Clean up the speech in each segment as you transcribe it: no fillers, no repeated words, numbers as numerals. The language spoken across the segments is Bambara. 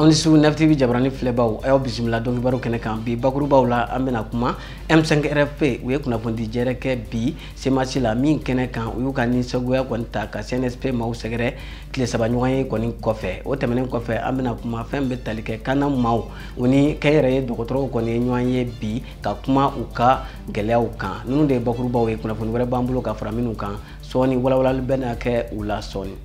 Aw ni su 9 TV jabarani filɛbaw, a y'aw bisimila dɔnkibaru kɛnɛ kan. Bi bakurubaw la, an bɛna kuma M5 RFP u ye kunnafoni jɛrɛ kɛ bi CMAS la min kɛnɛ kan, u y'u ka nisɔngoya kɔni ta ka CNSP maaw sɛgɛrɛ tile saba ɲɔgɔn ye kɔni kɔfɛ. O tɛmɛnen kɔfɛ, an bɛna kuma fɛn bɛ tali kɛ Kana maaw u ni kɛnyɛrɛye dɔgɔtɔrɔw kɔni ye ɲɔgɔn ye bi ka kuma u ka gɛlɛyaw kan. Ninnu de ye bakurubaw ye, kunnafoni wɛrɛ b'an bolo ka fara minnu kan sɔɔni, walawalali bɛna kɛ u la sɔɔni.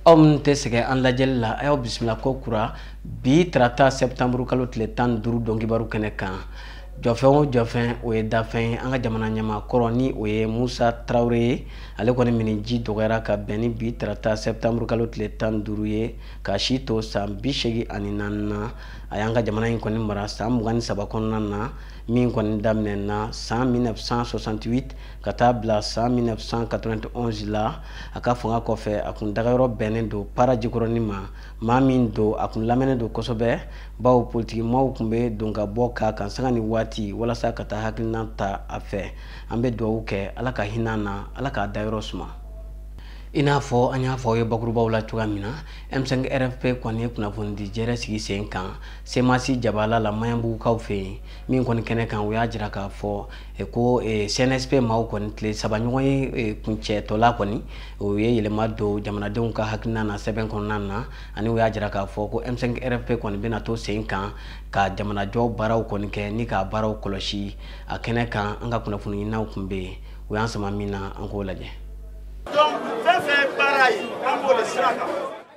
Aw minnu tɛ sɛgɛn an lajɛli la, a y'aw bisimila ko kura bi tarata septembre kalo tile 15 dɔnkibaru kɛnɛ kan. Jɔfɛn o jɔfɛn, o ye dafɛn ye. An ka jamana ɲɛmaa kɔrɔ ni o ye Musa Tarawele ye, ale kɔni miniji dɔgɔyara ka bɛn ni bi tarata septembre kalo tile 15 ye, k'a si to san 84 na. A y'an ka jamana in kɔni mara san 23 kɔnɔna na, min kɔni daminɛna san 1968 ka taa bila san 1991 la. A ka fanga kɔfɛ, a kun dagayɔrɔ bɛnnen don Para Jikɔrɔni ma. Maa min don, a kun lamɛnnen don kosɛbɛ, bawo politikimaw kun bɛ don ka bɔ k'a kan sanga ni waati walasa ka taa hakilina ta a fɛ. An bɛ dugawu kɛ Ala ka hinɛ na, Ala k'a dayɔrɔ suma. I n'a fɔ an y'a fɔ aw ye bakurubaw la cogoya min na, M5 RFP kɔni ye kunnafoni jɛrɛ sigi sen kan CMAS jabala la Maɲanbugukaw fɛ yen, min kɔni kɛnɛ kan u y'a jira k'a fɔ ko CNSP maaw kɔni tile saba ɲɔgɔn ye kuncɛtɔla kɔni, o ye yɛlɛma don jamanadenw ka hakilina na sɛbɛn kɔnɔna na, ani u y'a jira k'a fɔ ko M5 RFP kɔni bɛna to sen kan ka jamanajɔ baaraw kɔni kɛ ni k'a baaraw kɔlɔsi. A kɛnɛ kan, an ka kunnafoni ɲininaw tun bɛ yen, u y'an sama min na, an k'o lajɛ.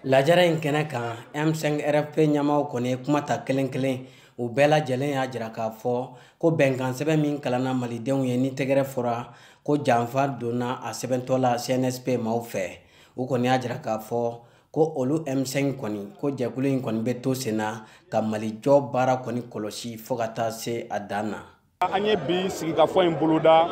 Lajɛrɛ in kɛnɛ kan, M5 RFP ɲɛmaaw kɔni ye kuma ta kelen kelen. U bɛɛ lajɛlen y'a jira k'a fɔ ko bɛnkan sɛbɛn min kalanna malidenw ye ni tɛgɛrɛ fɔra ko janfa donna a sɛbɛntɔ la CNSP maaw fɛ. U kɔni y'a jira k'a fɔ ko olu M5 kɔni, ko jɛkulu in kɔni bɛ to sen na ka malijɔ baara kɔni kɔlɔsi fo ka taa se a dan na. An ye bi sigikafɔ in boloda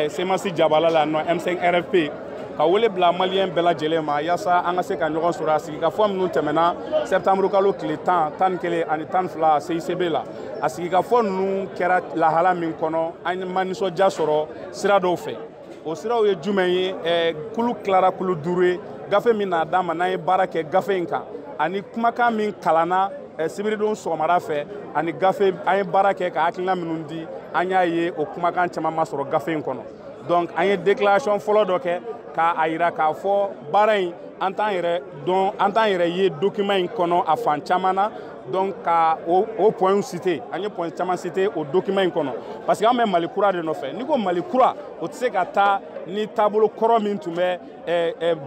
CMAS jabala la nɔ M5 RFP ka wele bila maliyɛn bɛɛ lajɛlen ma yaasa an ka se ka ɲɔgɔn sɔrɔ. A sigikafɔ minnu tɛmɛna septembre kalo tile 10, 11 ani 12 CICB la, a sigikafɔ ninnu kɛra lahala min kɔnɔ, an ma nisɔndiya sɔrɔ sira dɔw fɛ. O siraw ye jumɛn ye? Kulu tilara kulu 5 ye. Gafe min n'a d'an ma, n'an ye baara kɛ gafe in kan, ani kumakan min kalanna sibiridon sɔgɔmada fɛ, ani gafe an ye baara kɛ ka hakilina minnu di, an y'a ye o kumakan caman ma sɔrɔ gafe in kɔnɔ. Donc an ye déclaration fɔlɔ dɔ kɛ k'a yira k'a fɔ baara in, an t'an yɛrɛ dɔn, an t'an yɛrɛ ye document in kɔnɔ a fan caman na. Donc ka o point cité, an ye point caman cité o document in kɔnɔ, parce que an bɛ Mali kura de nɔfɛ. N'i ko Mali kura, o tɛ se ka taa ni taabolo kɔrɔ min tun bɛ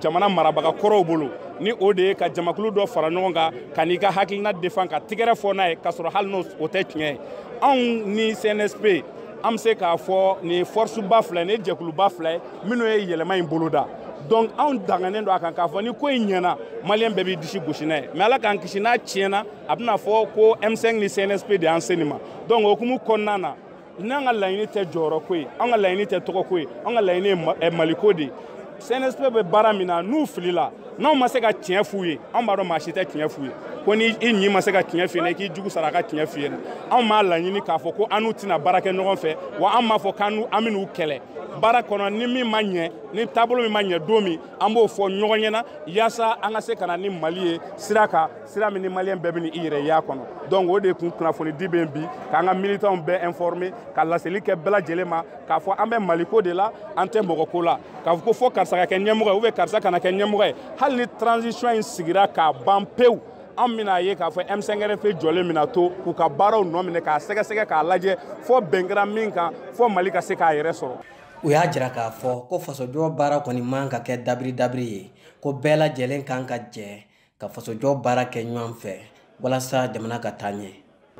jamana marabaga kɔrɔw bolo, ni o de ye ka jamakulu dɔ fara ɲɔgɔn kan ka n'i ka hakilina défend ka tigɛrɛ fɔ n'a ye, k'a sɔrɔ hali n'o o tɛ tiɲɛ ye. Anw ni CNSP, an bɛ se k'a fɔ nin ye force ba fila ye, nin ye jɛkuluba fila ye minnu ye yɛlɛma in boloda. Donc anw danganen don a kan k'a fɔ ni ko in ɲɛna, maliyɛn bɛɛ b'i disi gosi n'a ye, mais Ala k'an kisi n'a tiɲɛna, a bɛna fɔ ko M5 ni CNSP de y'an se nin ma. Donc o hukumu kɔnɔna na, n'an ka laɲini tɛ jɔyɔrɔ ko ye, an ka laɲini tɛ tɔgɔ ko ye, an ka laɲini ye Maliko de ye. CNSP bɛ baara min na, n'u filila, n'anw ma se ka tiɲɛ f'u ye, anw b'a dɔn maa si tɛ tiɲɛ f'u ye. Ko ni i ɲin ma se ka tiɲɛ f'i ɲɛna, i k'i jugu sara a ka tiɲɛ f'i ɲɛna. Anw m'a laɲini k'a fɔ ko an n'u tɛna baara kɛ ɲɔgɔn fɛ, wa an m'a fɔ k'an bɛn'u kɛlɛ baara kɔnɔ. Ni min ma ɲɛ, ni taabolo min ma ɲɛ don min, an b'o fɔ ɲɔgɔn ɲɛna yaasa an ka se ka na ni Mali ye sira kan, sira min ni maliyɛn bɛɛ bɛ i yɛrɛ y'a kɔnɔ. Donc o de kun kunnafoni di bɛ bi k'an ka militants bɛɛ informer, ka laseli kɛ bɛɛ lajɛlen ma k'a fɔ an bɛ Maliko de la, an tɛ mɔgɔ ko la, k'a fɔ ko fo karisa ka kɛ ɲɛmɔgɔ ye ou bien karisa kana kɛ ɲɛmɔgɔ ye. Hali ni transition in sigira k'a ban pewu, an bɛna ye k'a fɔ M5 RFP jɔlen bɛna to k'u ka baaraw nɔ minɛ, k'a sɛgɛsɛgɛ, k'a lajɛ fo bɛn kɛra min kan, fo Mali ka se k'a yɛrɛ sɔrɔ. U y'a jira k'a fɔ ko fasojɔ baara kɔni man ka kɛ dabiri dabiri ye, ko bɛɛ lajɛlen kan ka jɛ ka fasojɔ baara kɛ ɲɔgɔn fɛ walasa jamana ka taa ɲɛ.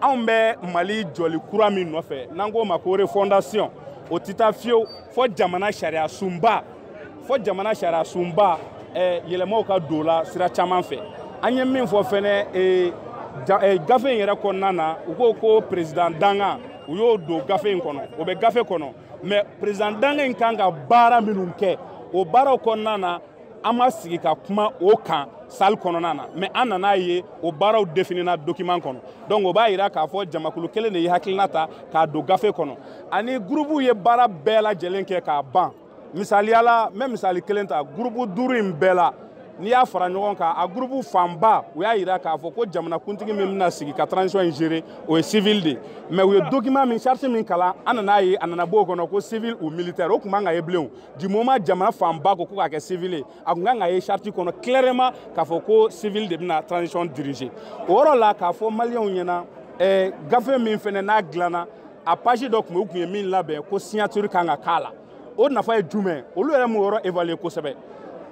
Anw bɛ Mali jɔli kura min nɔfɛ, n'an k'o ma ko refondation, o tɛ taa fiyewu fo jamana sariya sunba, fo jamana sariya sunba yɛlɛmaw ka don la sira caman fɛ. An ye min fɔ fɛnɛ gafe in yɛrɛ kɔnɔna na, u ko ko président dangan, u y'o don gafe in kɔnɔ, o bɛ gafe kɔnɔ, mais président dangan in kan ka baara minnu kɛ, o baaraw kɔnɔna na, An ma sigi ka kuma o kan salle kɔnɔna na, mais an nana ye o baaraw définina document kɔnɔ. Donc o b'a yira k'a fɔ jamakulu kelen de ye hakilina ta k'a don gafe kɔnɔ, ani groupe ye baara bɛɛ lajɛlen kɛ k'a ban. Misaliya la, n bɛ misali kelen ta, groupe 5 in bɛɛ la, n'i y'a fara ɲɔgɔn kan, a groupe fanba u y'a yira k'a fɔ ko jamanakuntigi min bɛna sigi ka transition in gérer, o ye civil de ye. Mais u ye document min, charte min kalan, an nana ye a nana bɔ o kɔnɔ ko civil ou militaire. O tun man ka ye bilen. O du moment jamana fanba ko k'a kɛ civil ye, a tun kan ka ye charte kɔnɔ clairement k'a fɔ ko civil de bɛna transition diriger. O yɔrɔ la, k'a fɔ maliyɛnw ɲɛna, gafe min fɛnɛ n'a dilanna, a page dɔ tun bɛ, u tun ye min labɛn ko signature kan ka k'a la, o nafa ye jumɛn? Olu yɛrɛ m'o yɔrɔ évaluer kosɛbɛ,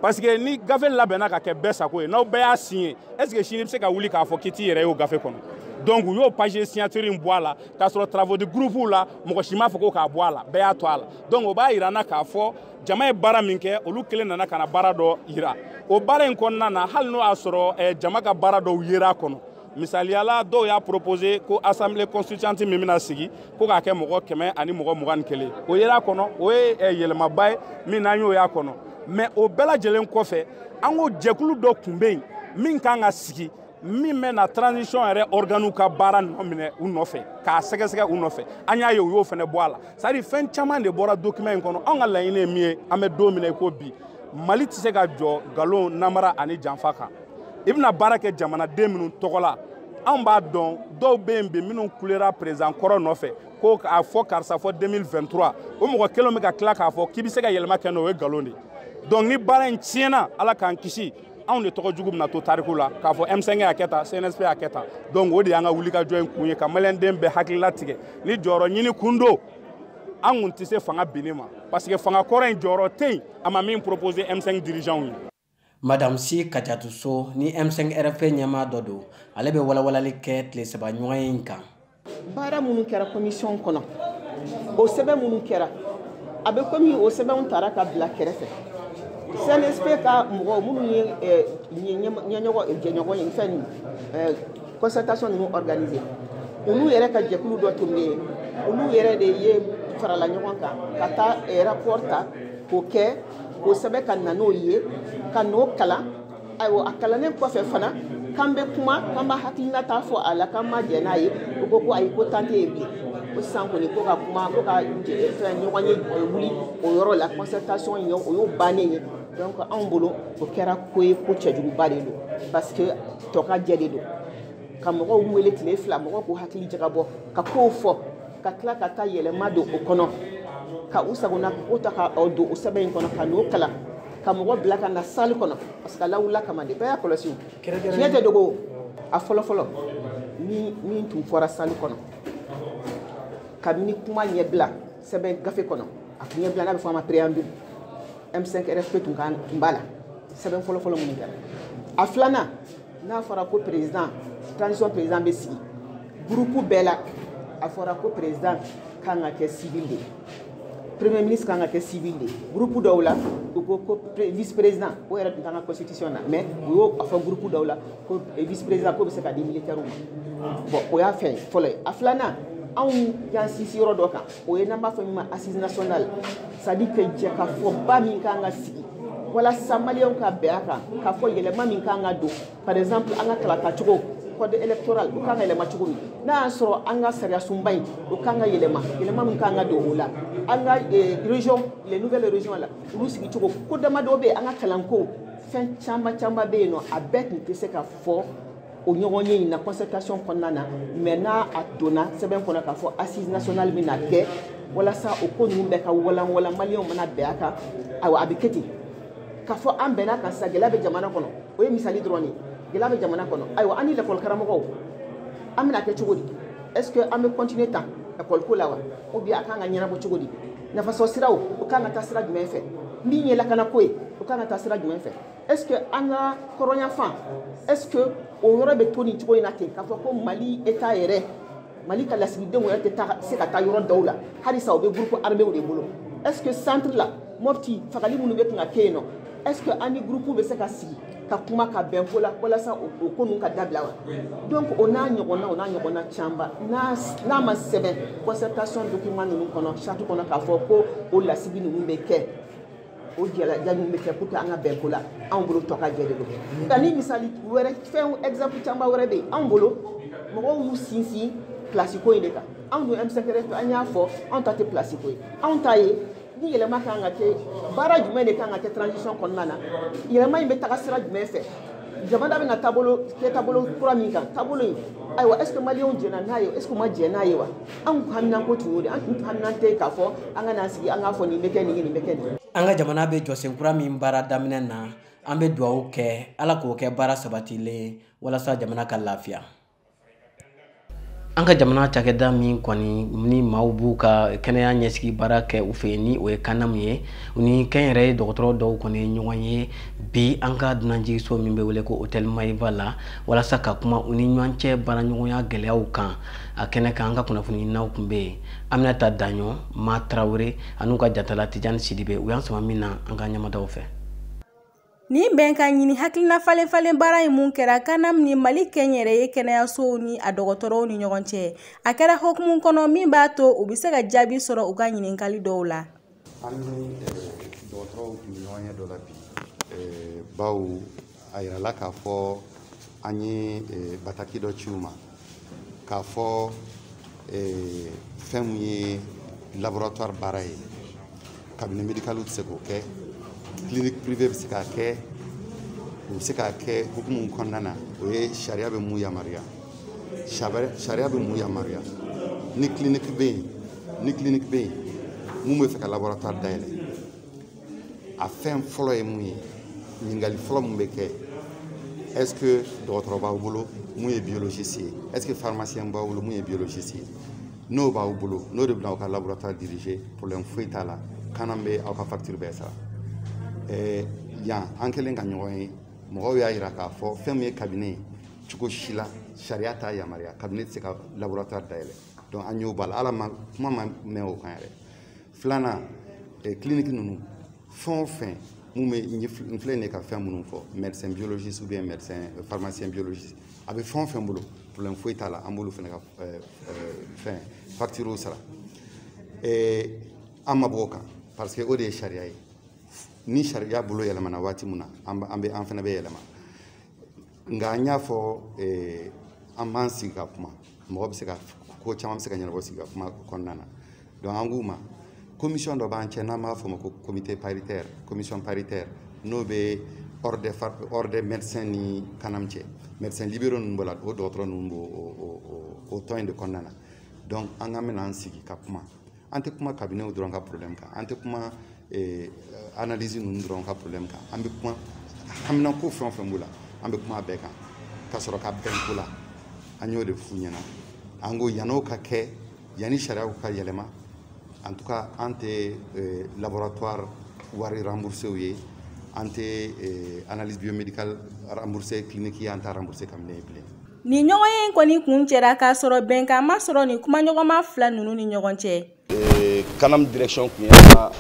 parce que ni gafe labɛnna ka kɛ bɛɛ sago ye, n'aw bɛɛ y'a signé, est ce que sini bɛ se ka wuli k'a fɔ k'i t'i yɛrɛ y'o gafe kɔnɔ? Donc u y'o page signature in bɔ a la, k'a sɔrɔ travaux de groupe la, mɔgɔ si m'a fɔ ko k'a bɔ a la, bɛɛ y'a to a la. Donc o b'a yira n na k'a fɔ jama ye baara min kɛ, olu kelen nana ka na baara dɔ yira. O baara in kɔnɔna na, hali n'o y'a sɔrɔ jama ka baara dɔw yera a kɔnɔ, misaliyala dɔw y'a proposé ko assemblée constituante min bɛna sigi, ko k'a kɛ mɔgɔ 121, o yera a kɔnɔ. O ye yɛlɛmaba ye min n'an y'o y'a kɔnɔ. Mais o bɛɛ lajɛlen kɔfɛ, an ko jɛkulu dɔ tun bɛ yen min kan ka sigi, min bɛ na transition yɛrɛ organew ka baara nɔ minɛ u nɔfɛ, k'a sɛgɛsɛgɛ u nɔfɛ. An y'a ye u y'o fana bɔ a la. C'est à dire fɛn caman de bɔra document in kɔnɔ. Anw ka laɲini ye min ye, an bɛ don min na i ko bi, Mali tɛ se ka jɔ nkalon, namara ani janfa kan. I bɛna baara kɛ jamanaden minnu tɔgɔ la, anw b'a dɔn dɔw bɛ yen bi minnu kulera président kɔrɔ nɔfɛ ko k'a fɔ karisa fɔ 2023, o mɔgɔ kelen bɛ ka tila k'a fɔ k'i bɛ se ka yɛlɛma kɛ n'o ye nkalon de ye. Donc ni baara in tiɲɛna, Ala k'an kisi, anw de tɔgɔ jugu bɛna to tariku la k'a fɔ M5 y'a kɛ tan, CNSP y'a kɛ tan. Donc o de y'an ka wulikajɔ in kun ye, ka maliyɛnden bɛɛ hakili latigɛ ni jɔyɔrɔ ɲini kun don. An kun tɛ se fanga binni ma, parce que fanga kɔrɔ in jɔyɔrɔ tɛ yen, a ma min proposer M5 dirigeants ye. Madame Si Kadiatou So ni M5 RFP ɲɛmaa dɔ don, ale bɛ walawalali kɛ tile saba ɲɔgɔn in kan. Baara minnu kɛra commission kɔnɔ, o sɛbɛn minnu kɛra, a bɛ komi o sɛbɛnw taara ka bila kɛrɛfɛ. CNSP ka mɔgɔ minnu ye ɲɛɲɔgɔn jɛɲɔgɔn ye fɛn concertation ninnu organiser, olu yɛrɛ ka jɛkulu dɔ tun bɛ yen, olu yɛrɛ de ye farala ɲɔgɔn kan ka taa rapport ta k'o kɛ k'o sɛbɛn ka na n'o ye ka n'o kalan. Ayiwa, a kalannen kɔfɛ fana, k'an bɛ kuma, k'an b'a hakilina ta fɔ a la, k'an ma jɛn n'a ye. U ko ko ayi, ko tan tɛ yen bilen, ko sisan kɔni ko ka kuma, ko ka fɛn ɲɔgɔn ye wuli o yɔrɔ la. Concertation in, o y'o bannen ye. Donc anw bolo, o kɛra ko ye, ko cɛjuguba de don, parce que tɔ ka jɛ de don ka mɔgɔw wele tile 2, mɔgɔw k'u hakili jagabɔ ka kow fɔ, ka tila ka taa yɛlɛma don o kɔnɔ, ka u sagona ko ta ka don o sɛbɛn in kɔnɔ, ka n'o kalan, ka mɔgɔ bila ka na salle kɔnɔ, parce que a lawulila kama de. Bɛɛ y'a kɔlɔsi, tiɲɛ tɛ dogo. A fɔlɔ fɔlɔ ni min tun fɔra salle kɔnɔ, kabini kuma ɲɛbila sɛbɛn gafe kɔnɔ, a tun ɲɛbila n'a bɛ fɔ a ma préambule, M5 RFP tun kan tun b'a la, sɛbɛn fɔlɔ fɔlɔ minnu kɛra. A filanan, n'a fɔra ko président transition président bɛ sigi, groupe bɛɛ la a fɔra ko président kan ka kɛ civil de ye, premier ministre kan ka kɛ civil de ye. Groupe dɔw la, u ko ko vice président, o yɛrɛ tun t'an ka constitution na, mais u y'o fɔ groupe dɔw la ko vice président k'o bɛ se ka di militaire ma. Bon, o y'a fɛn fɔlɔ ye. A filanan, anw y'an sinsin yɔrɔ dɔ kan, o ye n'an b'a fɔ min ma assise nationale, c'est à dire que jɛkafɔba min kan ka sigi walasa maliyɛnw ka bɛn a kan k'a fɔ yɛlɛma min kan ka don, par exemple an ka kalatacogo, code électoral, o kan ka yɛlɛma cogo min, n'a y'a sɔrɔ an ka sariya sunba in, o kan ka yɛlɛma, yɛlɛma min kan ka don o la, an ka région, les nouvelles régions la, olu sigi cogo, ko damadɔ bɛ yen, an ka kalanko, fɛn caman caman bɛ yen nɔ, a bɛɛ tun tɛ se ka fɔ o ɲɔgɔn ye in na concertation kɔnɔna na. Mais n'a a donna sɛbɛn kɔnɔ k'a fɔ assise nationale bɛna kɛ walasa o ko ninnu bɛɛ ka walanwalan, maliyɛnw mana bɛn a kan, ayiwa, a bɛ kɛ ten. K'a fɔ an bɛnna kan sisan, gɛlɛya bɛ jamana kɔnɔ, o ye misali dɔrɔn de ye. Gɛlɛya bɛ jamana kɔnɔ, ayiwa, an ni lakɔli karamɔgɔw, an bɛna kɛ cogo di? Est ce que an bɛ continuer tan école ko la wa, ou bien a kan ka ɲɛnabɔ cogo di? Nafasɔrɔ siraw, o kan ka taa sira jumɛn fɛ? Min ye lakanako ye, o kan ka taa sira jumɛn fɛ? Est ce que an ka kɔrɔnyanfan, est ce que o yɔrɔ bɛ to nin cogo in na ten, k'a fɔ ko Mali état yɛrɛ, Mali ka lasigidenw yɛrɛ tɛ taa se ka taa yɔrɔ dɔw la halisa, o bɛ groupe armé de bolo? Est ce que centre la, Mopti, fagali minnu bɛ kan ka kɛ yen nɔ, est ce que an ni groupe bɛ se ka sigi ka kuma ka bɛn ko la walasa o ko ninnu ka dabila wa? Donc o n'a ɲɔgɔnna, o n'a ɲɔgɔnna caman, n'a ma sɛbɛn concertation document ninnu kɔnɔ, charte kɔnɔ, k'a fɔ ko o lasigi ninnu bɛ kɛ. O jaabi min bɛ kɛ pour que an ka bɛn ko la, anw bolo tɔ ka jɛ de don. Nka ni misali wɛrɛ, fɛn exemple caman wɛrɛ bɛ yen, anw bolo mɔgɔw y'u sinsin place ko in de kan. Anw dun M5RFP, an y'a fɔ, anw ta tɛ place ko ye. Anw ta ye ni yɛlɛma kan ka kɛ, baara jumɛn de kan ka kɛ transition kɔnɔna na, yɛlɛma in bɛ taga sira jumɛn fɛ, jamana bɛna taabolo kɛ taabolo kura min kan, taabolo in, ayiwa, est ce que maliyɛnw jɛnna n'a ye, est ce que u ma jɛn n'a ye wa? Anw haminanko tun y'o de, an tun haminan tɛ k'a fɔ an ka n'an sigi an k'a fɔ nin bɛ kɛ nin ye, nin bɛ kɛ nin. An ka jamana bɛ jɔsen kura min baara daminɛ na, an bɛ dugawu kɛ Ala k'o kɛ baara sabatilen ye walasa jamana ka lafiya. An ka jamana cakɛda min kɔni ni maaw b'u ka kɛnɛya ɲɛsigi baara kɛ u fɛ yen, ni o ye CANAM ye, u ni kɛnyɛrɛye dɔgɔtɔrɔ dɔw kɔni ye ɲɔgɔn ye bi an ka dunanjiginso min bɛ wele ko Hôtel Maïva la, walasa ka kuma u ni ɲɔgɔn cɛ baaraɲɔgɔnya gɛlɛyaw kan. A kɛnɛ kan, an ka kunnafoniɲininaw tun bɛ yen, Aminata Daɲɔ Ma Tarawele an'u ka jatala Tijani Sidibe. U y'an sama min na an ka ɲamadaw fɛ. Nin bɛnkan ɲini hakilina falen falen baara in mun kɛra CANAM ni Mali kɛnyɛrɛye kɛnɛyasow ni a dɔgɔtɔrɔw ni ɲɔgɔn cɛ, a kɛra hokumu kɔnɔ min b'a to u bɛ se ka jaabi sɔrɔ u ka ɲininkali dɔw la. An ni dɔgɔtɔrɔw tun bɛ ɲɔgɔn ye dɔ la bi, bawo a yirala k'a fɔ an ye bataki dɔ ci u ma k'a fɔ fɛn min ye laboratoire baara ye, cabinet médical tɛ se k'o kɛ, clinique privée bɛ se k'a kɛ. U bɛ se k'a kɛ hukumu kɔnɔna na, o ye sariya bɛ mun yamaruya, sariya bɛ mun yamaruya. Ni clinique bɛ yen, ni clinique bɛ yen mun bɛ fɛ ka laboratoire dayɛlɛ, a fɛn fɔlɔ ye mun ye, ɲininkali fɔlɔ mun bɛ kɛ: est ce que dɔgɔtɔrɔ b'aw bolo mun ye biologiste ye? Est ce que pharmacien b'aw bolo mun ye biologiste ye? N'o b'aw bolo, n'o de bɛna aw ka laboratoire diriger, problème foyi t'a la, CANAM bɛ aw ka facture bɛɛ sara. Yan an kɛlen ka ɲɔgɔn ye, mɔgɔw y'a yira k'a fɔ fɛn min ye cabinet ye, cogo si la sariya t'a yamaruya, cabinet tɛ se ka laboratoire dayɛlɛ. Donc an y'o b'a la, ala ma kuma ma mɛn o kan yɛrɛ. Filanan, clinique ninnu, fɛn o fɛn mun bɛ, n filɛ nin ye ka fɛn minnu fɔ, médecin biologiste ou bien médecin pharmacien biologiste, a bɛ fɛn o fɛn bolo, problème foyi t'a la, an b'olu fana ka fɛn facture sara. An ma bɔ o kan parce que o de ye sariya ye. Ni sariya bolo yɛlɛmana waati min na, an bɛ an fana bɛ yɛlɛma. Nka an y'a fɔ an b'an sigi ka kuma, mɔgɔ bɛ se ka ko caman bɛ se ka ɲɛnabɔ sigi ka kuma kɔnɔna na. Donc an k'u ma, commission dɔ b'an cɛ n'an b'a fɔ o ma ko comité paritaire, commission paritaire, n'o bɛ ordre des médecins ni CANAM cɛ, médecins libéraux ninnu b'o la, o dɔgɔtɔrɔ ninnu b'o o tɔn in de kɔnɔna na. Donc an ka bɛna an sigi ka kuma, an tɛ kuma cabinet dɔrɔn ka problème kan, an tɛ kuma analyse ninnu dɔrɔn ka problème kan, an bɛ kuma haminanko fɛn o fɛn b'u la, an bɛ kuma a bɛɛ kan ka sɔrɔ ka bɛn ko la. An y'o de f'u ɲɛna, an ko yann'o ka kɛ, yanni sariyaw ka yɛlɛma, en tout cas an tɛ laboratoire wari remboursé u ye, an tɛ analyse biomédicale remboursé clinique ye, an t'a remboursé cabinet ye bilen. Nin ɲɔgɔnye in kɔni kun cɛra k'a sɔrɔ bɛnkan ma sɔrɔ nin kumaɲɔgɔnma fila ninnu ni ɲɔgɔn cɛ. CANAM direction tun y'a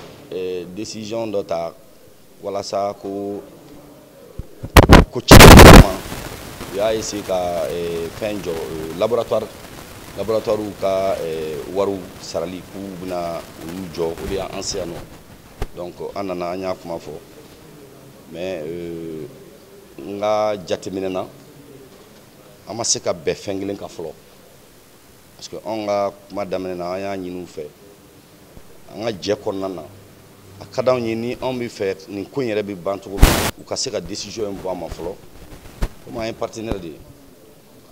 décision dɔ ta walasa ko caman ma, u y'a essayer ka fɛn jɔ laboratoire ka wariw sarali, k'u bɛna olu jɔ. O de y'an se yan nɔ. Donc an nana, an y'a kuma fɔ, mais n ka jateminɛ na, an ma se ka bɛn fɛn kelen kan fɔlɔ, parce que anw ka kuma daminɛ na, an y'a ɲini u fɛ an ka jɛ kɔnɔna na, a ka d'anw ye ni anw bɛ fɛ nin ko in yɛrɛ bɛ ban cogo min na, u ka se ka décision in bɔ an ma fɔlɔ, komi an ye partenaire de ye,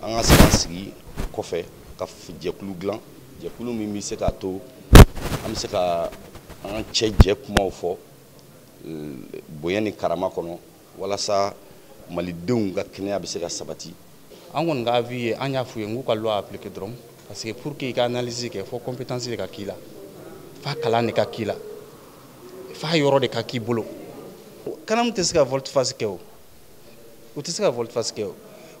an ka se ka sigi kɔfɛ ka jɛkulu dilan, jɛkulu min bɛ se k'a to an bɛ se ka an cɛ jɛ kumaw fɔ bonya ni karama kɔnɔ, walasa malidenw ka kɛnɛya bɛ se ka sabati. An kɔni ka avis ye, an y'a f'u ye n k'u ka loi appliquer dɔrɔn, parce que pour que i ka analyse kɛ, fo compétence de ka k'i la, f'a kalan de ka k'i la, f'a yɔrɔ de ka k'i bolo. CANAM tɛ se ka volte-face kɛ o, u tɛ se ka volte-face kɛ o.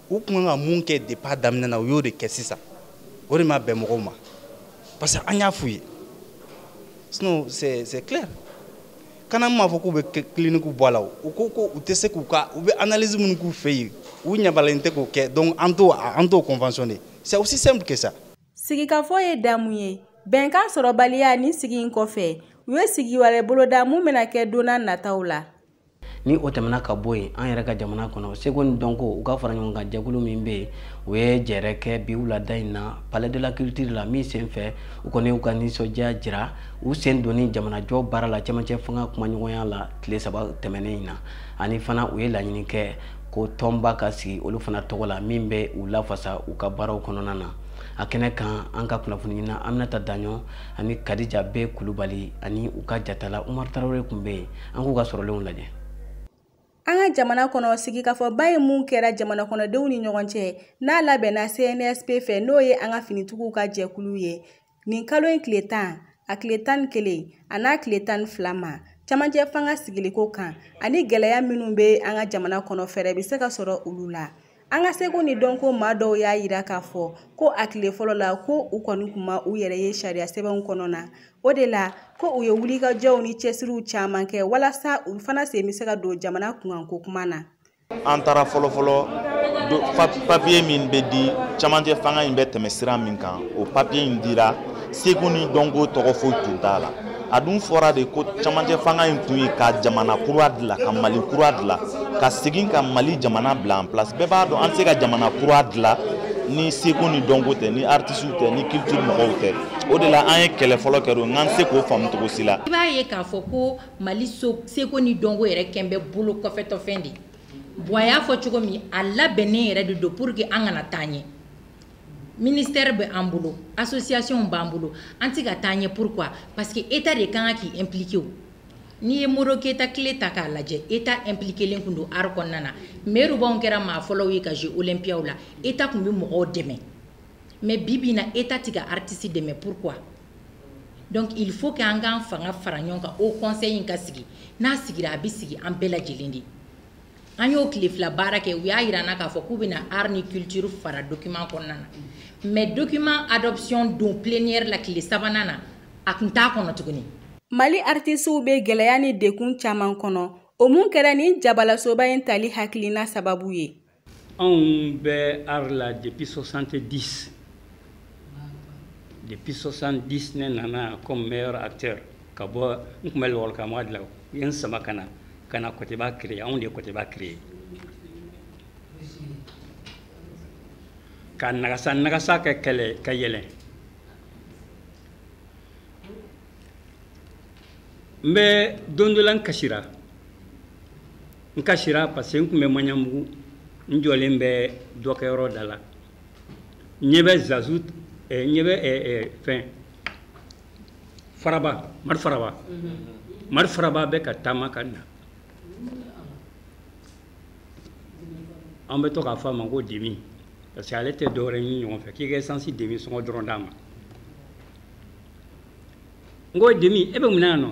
U kun kan ka mun kɛ depuis a daminɛ na, u y'o de kɛ sisan, o de ma bɛn mɔgɔw ma, parce que an y'a f'u ye. Sinon c'est clair, CANAM m'a fɔ k'u bɛ clinique bɔ a la o, u ko ko u tɛ se k'u ka, u bɛ analyse minnu k'u fɛ yen, u ɲabalen tɛ k'o kɛ, donc an t'o conventionné, c'est aussi simple que ça. Sigikafɔ ye damu ye bɛnkan sɔrɔbaliya ni sigi in kɔfɛ. U ye sigi wɛrɛ boloda mun bɛna kɛ don n'a nataw la. Ni o tɛmɛna ka bɔ yen, an yɛrɛ ka jamana kɔnɔ, seko ni dɔnko u ka fara ɲɔgɔn kan jɛkulu min bɛ yen, o ye jɛrɛ kɛ bi wulada in na Palais de la Culture la, min sen fɛ u kɔni y'u ka nisɔndiya jira u sen donni jamanajɔ baara la cɛmancɛ fanga kumaɲɔgɔnya la tile 3 tɛmɛnen in na. Ani fana u ye laɲini kɛ ko tɔnba ka sigi olu fana tɔgɔ la min bɛ u lafasa u ka baaraw kɔnɔna na. A kɛnɛ kan, an ka kunnafoni ɲinina Aminata Daɲɔ ani Kadija B Kulubali ani u ka jatala Umar Tarawele tun bɛ yen. An k'u ka sɔrɔlenw lajɛ. An ka jamana kɔnɔ, sigikafɔba ye mun kɛra jamana kɔnɔdenw ni ɲɔgɔn cɛ n'a labɛnna CNSP fɛ, n'o ye an ka finitigiw ka jɛkulu ye, nin kalo in tile 10, a tile 11 a n'a tile 12 ma, camancɛ fanga sigiliko kan ani gɛlɛya minnu bɛ an ka jamana kɔnɔ, fɛɛrɛ bɛ se ka sɔrɔ olu la. An ka seko ni dɔnko maa dɔw y'a yira k'a fɔ ko a tile fɔlɔ la, ko u kɔni kun ma u yɛrɛ ye sariya sɛbɛnw kɔnɔ na. O de la ko u ye wulikajɔw ni cɛsiriw caman kɛ walasa u fana sen bɛ se ka don jamana kunkanko kuma na. An taara fɔlɔfɔlɔ papiye min bɛ di camancɛ fanga in bɛ tɛmɛ sira min kan, o papiye in dira, seko ni dɔnko tɔgɔ foyi tun t'a la. A dun fɔra de ko camancɛ fanga in kun ye ka jamana kura dilan, ka Mali kura dilan, ka segin ka Mali jamana bila en place. Bɛɛ b'a dɔn an tɛ se ka jamana kura dilan ni seko ni dɔnko tɛ, ni artisiw tɛ, ni culture mɔgɔw tɛ. O de la an ye kɛlɛ fɔlɔ kɛ o, n'an se k'o faamu cogo si la. I b'a ye k'a fɔ ko Mali seko ni dɔnko yɛrɛ kɛn bɛ bolo kɔfɛtɔfɛn de. Bon, a y'a fɔ cogo min, a labɛnnen yɛrɛ de don pour que an kana taa ɲɛ. Ministère bɛ an bolo, association b'an bolo, an tɛ ka taa ɲɛ. Pourquoi? Parce que état de kan k'i impliqué. O n'i ye Modibo Keyita tile ta k'a lajɛ, état impliqué len kun don art kɔnɔna na. Merubanw kɛra maa fɔlɔw ye ka jouer Olympiaw la, état kun bɛ mɔgɔw dɛmɛ. Mais bi bi in na, état tɛ ka artiste dɛmɛ. Pourquoi? Donc il faut que an k'an fanga fara ɲɔgɔn kan, o conseil in ka sigi. N'a sigira, a bɛ sigi an bɛɛ lajɛlen de. An y'o tile 2 baara kɛ, u y'a yira an na k'a fɔ k'u bɛna art ni culture fara document kɔnɔna na. Mais document adoption don plénière la tile 3nan na, a kun t'a kɔnɔ tuguni. Mali artisiw bɛ gɛlɛya ni dekun caman kɔnɔ, o mun kɛra nin jabalasoba in tali hakilina sababu ye. Anw bɛ art la depuis 70. Depuis 70 ne nana comme meilleur acteur ka bɔ, n tun bɛ lakɔlikaramɔgɔya de la, u ye n sama ka na Kɔtɛba créer. Anw de ye Kɔtɛba créer ka nagasa nagasa kɛ kɛlɛ ka yɛlɛn. N bɛ don dɔ la, n kasira parce que n tun bɛ Maɲanbugu, n jɔlen bɛ dɔkɛyɔrɔ da la, n ɲɛ bɛ Zazu, n ɲɛ bɛ fɛn Faraba, Mari Faraba. Mari Faraba bɛ ka taama ka na. An bɛ to k'a fɔ a ma ko demi, parce que ale tɛ dɔwɛrɛ ɲini ɲɔgɔn fɛ k'i ka essence demi sɔngɔ dɔrɔn d'a ma. N ko demi, e bɛ mun na yan nɔ?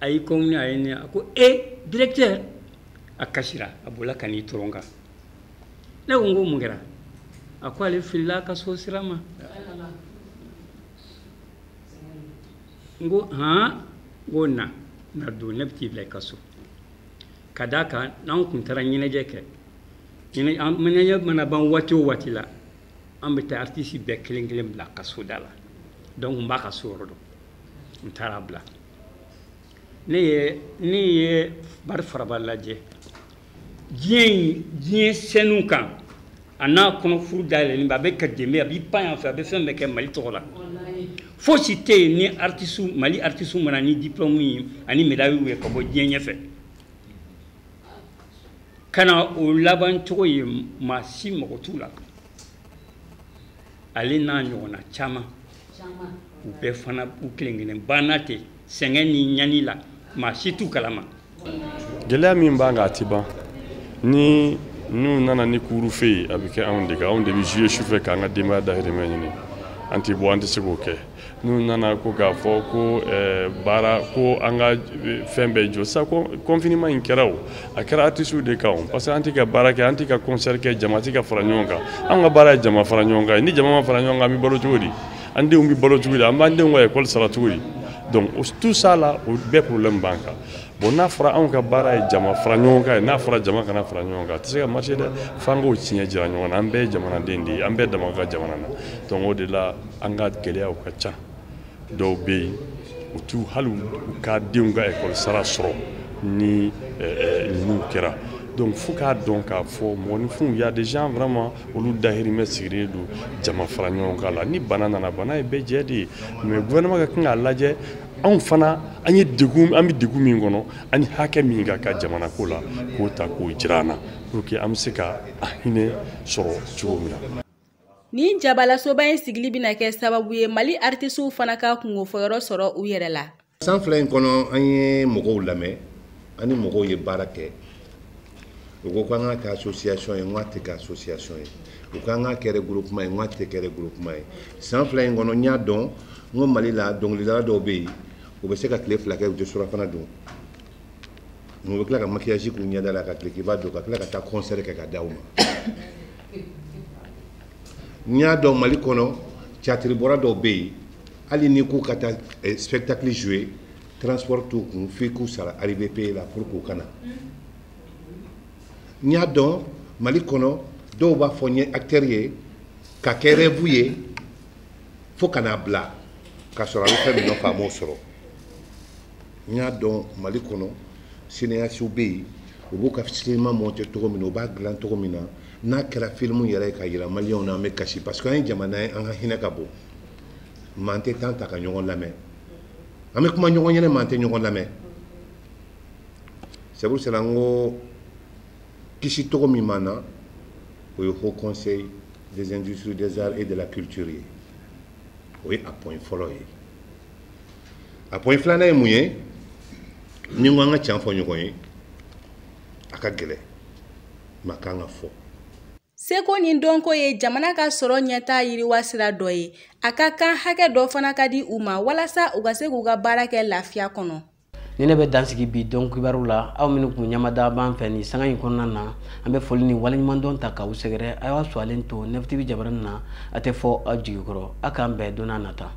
A y'i kɔn a ye ne, a ko e directeur. A kasira, a bolila ka n'i tɔrɔ n kan. Ne ko n ko mun kɛra? A ko ale filila a ka so sira ma. N ko han, n ko na don, ne bɛ t'i bila i ka so. Ka d'a kan n'anw tun taara ɲɛnajɛ kɛ, ɲɛnajɛ mana ban waati o waati la, an bɛ taa artiste bɛɛ kelen kelen bila ka so da la. Donc n b'a ka so yɔrɔ dɔn, n taara bila. Ne ye Mari Faraba lajɛ diɲɛ sɛnɛw kan, a n'a kɔnɔ furu dayɛlɛlen bɛ, a bɛ ka dɛmɛ, a b'i pan yan fɛ, a bɛ fɛn bɛɛ kɛ Mali tɔgɔ la. Fosi tɛ yen ni artiste, Mali artiste mana ni diplôme ye ani médaille ye ka bɔ diɲɛ ɲɛfɛ ka na o laban cogo ye, maa si mago t'u la. Ale n'a ɲɔgɔnna caman, u bɛɛ fana u kelen kelen banna ten sɛgɛn ni ɲani la, maa si t'u kalama. Gɛlɛya min b'an kan, a ti ban. Ni n'u nana ni couvre-feu ye, a bɛ kɛ anw de kan. Anw de bɛ jouer sufɛ k'an ka denbaya dahirimɛ ɲini. An tɛ bɔ, an tɛ se k'o kɛ. N'u nana ko k'a fɔ ko baara ko an ka fɛn bɛɛ jɔ sisan, ko confinement in kɛra o, a kɛra artistes de kan o, parce que an tɛ ka baara kɛ, an tɛ ka concert kɛ, jama tɛ ka fara ɲɔgɔn kan. Anw ka baara ye jama fara ɲɔgɔn kan ye. Ni jama ma fara ɲɔgɔn kan, an bɛ balo cogo di? An denw bɛ balo cogo di? An b'an denw ka école sara cogo di? Donc tout ça là, o bɛɛ problème b'an kan. Bon, n'a fɔra anw ka baara ye jama fara ɲɔgɔn kan ye, n'a fɔra jama kana fara ɲɔgɔn kan, a tɛ se ka marcher dɛ. F'an k'o tiɲɛ jira ɲɔgɔn na. An bɛɛ ye jamanaden de ye, an bɛɛ dama ka jamana na. Donc o de la an ka gɛlɛyaw ka ca. Dɔw bɛ yen, U t'u hali u ka denw ka ekɔli sara sɔrɔ ni ninnu kɛra. Donc fo k'a dɔn k'a fɔ mɔgɔninfinw, y a des gens vraiment, olu dahirimɛ sigilen don jama fara ɲɔgɔn kan la. Ni bana nana, bana ye bɛɛ jɛ de ye, mais gouvernement ka kan k'a lajɛ, anw fana an ye degun, an bɛ degun min kɔnɔ, ani hakɛ min ka kan jamana ko la, k'o ta k'o jira an na pour que an bɛ se ka a hinɛ sɔrɔ cogo min na. Nin jabalasoba in sigili bɛna kɛ sababu ye Mali artisiw fana ka kungofɔyɔrɔ sɔrɔ u yɛrɛ la. San 2 in kɔnɔ, an ye mɔgɔw lamɛn, an ni mɔgɔw ye baara kɛ. U ko k'an ka kɛ association ye, n ko a tɛ kɛ association ye. U k'an ka kɛ regroupement ye, n ko a tɛ kɛ regroupement ye. San 2 in kɔnɔ, n y'a dɔn n ko Mali la dɔnkilidala dɔw bɛ yen, u bɛ se ka tile 2 kɛ u tɛ surafana dun, u bɛ tila ka maquillage k'u ɲɛda la, ka tilekiba don, ka tila ka taa concert kɛ ka da u ma. N y'a dɔn Mali kɔnɔ théâtre bɔra dɔw bɛ yen, hali n'i k'u ka taa spectacle jouer, transport t'u kun, f'i k'u sara arrivée payée la pour k'u ka na. N y'a dɔn Mali kɔnɔ dɔw b'a fɔ n ye acteur ye ka kɛ rêve ye fo ka n'a bila k'a sɔrɔ a bɛ fɛn min nɔfɛ a m'o sɔrɔ. N y'a dɔn Mali kɔnɔ cinéastes bɛ yen, u b'u ka cinéma monter cogo min na, u b'a dilan cogo min na, n'a kɛra film yɛrɛ ye ka yira maliyɛnw na, an bɛ kasi, parce que an ye jamana ye, an ka hinɛ ka bon. Mais an tɛ temps ta ka ɲɔgɔn lamɛn, an bɛ kuma ɲɔgɔn ɲɛnɛ, mais an tɛ ɲɔgɔn lamɛn. C'est pour cela n ko kisi cogo min b'an na, o ye Haut Conseil des industries des arts et de la culture ye. O ye a point fɔlɔ ye. A point filanan ye mun ye? Ni n ko an ka can fɔ ɲɔgɔn ye, a ka gɛlɛn, mais a kan ka fɔ. Seko ni dɔnko ye jamana ka sɔrɔ ɲɛtaa yiriwa sira dɔ ye. A ka kan hakɛ dɔ fana ka di u ma walasa u ka se k'u ka baara kɛ lafiya kɔnɔ. Ni ne bɛ dansigi bi dɔn kibaru la, aw minnu kun ɲamada b'an fɛ nin sanga in kɔnɔna na, an bɛ foli ni waleɲumandɔn ta k'aw sɛgɛrɛ. A y'aw sɔgɔlen to Nef TV jabaranin na, a tɛ fɔ aw jigi kɔrɔ. A k'an bɛn don n'a nata.